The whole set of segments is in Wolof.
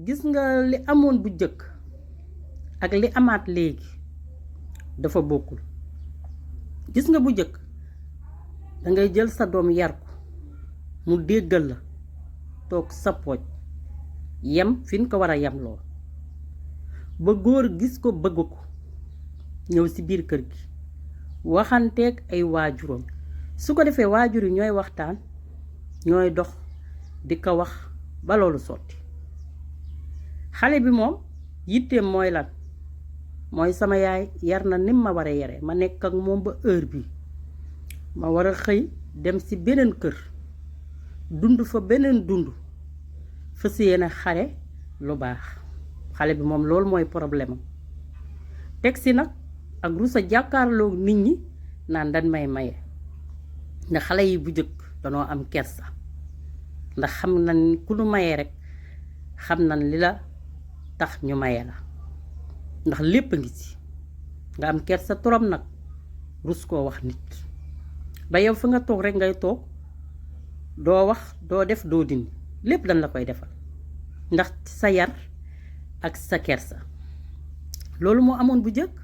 gis nga li amoon bu jëkk ak li amaat léegi dafa bokkul. gis nga bu jëkk dangay jël sa doom yar ko mu déggal la toog sa pooj yem fi nga ko war a yem loo ba góor gis ko bëgg ko ñëw ci biir kër gi waxanteeg ay waajuram su ko defee waajur yi ñooy waxtaan ñooy dox di ko wax ba loolu sotti. xale bi moom yitteem mooy lan mooy sama yaay yar na nim ma war a yare ma nekk ak moom ba heure bi ma war a xëy dem ci beneen kër dund fa beneen dund fa si yéene xare lu baax. xale bi moom loolu mooy problème am teg si nag ak rusa jàkkaarloo nit ñi naan dañ may maye ndax xale yi bu jëkk danoo am kersa ndax xam nañ ku nu maye rek xam nañ li la tax ñu maye la ndax lépp ngi ci nga am kersa trop nag rus koo wax nit ba yow fa nga toog rek ngay toog doo wax doo def doo dindi lépp dañ la koy defal ndax sa yar ak sa kersa. loolu moo amoon bu jëkk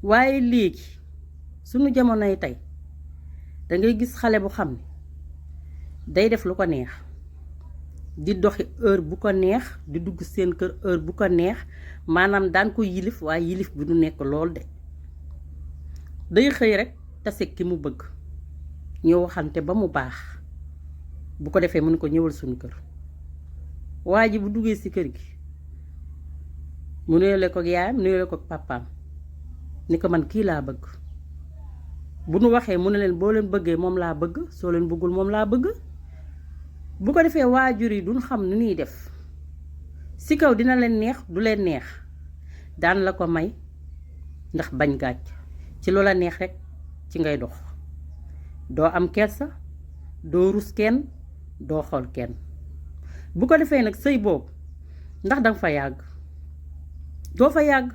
waaye léegi sunu jamonoy tey dangay gis xale bu xam ne day def lu ko neex di doxi heure bu ko neex di dugg seen kër heure bu ko neex maanaam daan ko yilif waaye yilif bi du nekk lool de day xëy rek tase ki mu bëgg ñu waxante ba mu baax bu ko defee mën ko ñëwal suñu kër waa ji bu duggee ci kër gi mu nuyoo ko yaayam nuyoo ko papaam ni ko man kii laa bëgg bu nu waxee mu ne leen boo leen bëggee moom laa bëgg soo leen bëggul moom laa bëgg. bu ko defee waajur yi duñ xam nu ñuy def ci kaw dina leen neex du leen neex daan la ko may ndax bañ gàcc ci loola neex rek ci ngay dox doo am kersa doo rus kenn doo xool kenn. bu ko defee nag sëy boobu ndax danga fa yàgg doo fa yàgg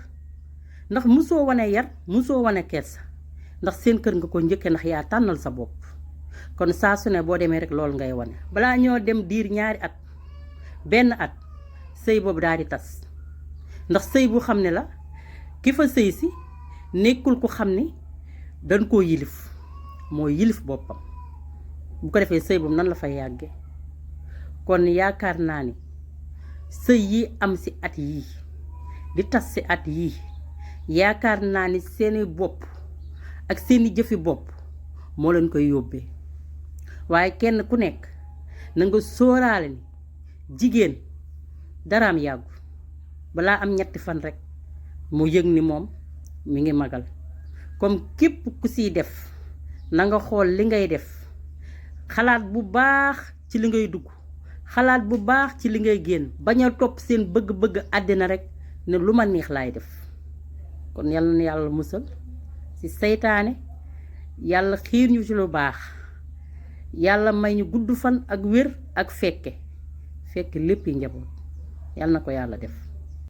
ndax musoo wane yar musoo wane kersa ndax seen kër nga ko njëkke ndax yaa tànnal sa bopp. kon saa su ne boo demee rek loolu ngay wane balaa ñoo dem diir ñaari at benn at sëy boobu daal di tas ndax sëy bu xam ne la ki fa sëy si nekkul ku xam ni dañ koo yilif moo yilif boppam. bu ko defee sëy boobu nan la fay yàgge. kon yaakaar naa ni sëy yi am ci at yii di tas ci at yii yaakaar naa ni seeni bopp ak seeni jëfi bopp moo leen koy yóbbee. waaye kenn ku nekk na nga sóoraale ni jigéen daraam yàggu balaa am ñetti fan rek mu yëg ni moom mi ngi magal. comme képp ku siy def na nga xool li ngay def xalaat bu baax ci li ngay dugg xalaat bu baax ci li ngay génn bañ a topp seen bëgg-bëgg àddina rek ne lu ma neex laay def. kon yal na yàlla musal ci seytaane yàlla xiir ñu ci lu baax yàlla may ñu gudd fan ak wér ak fekke lépp yi njaboot yàlla na ko yàlla def.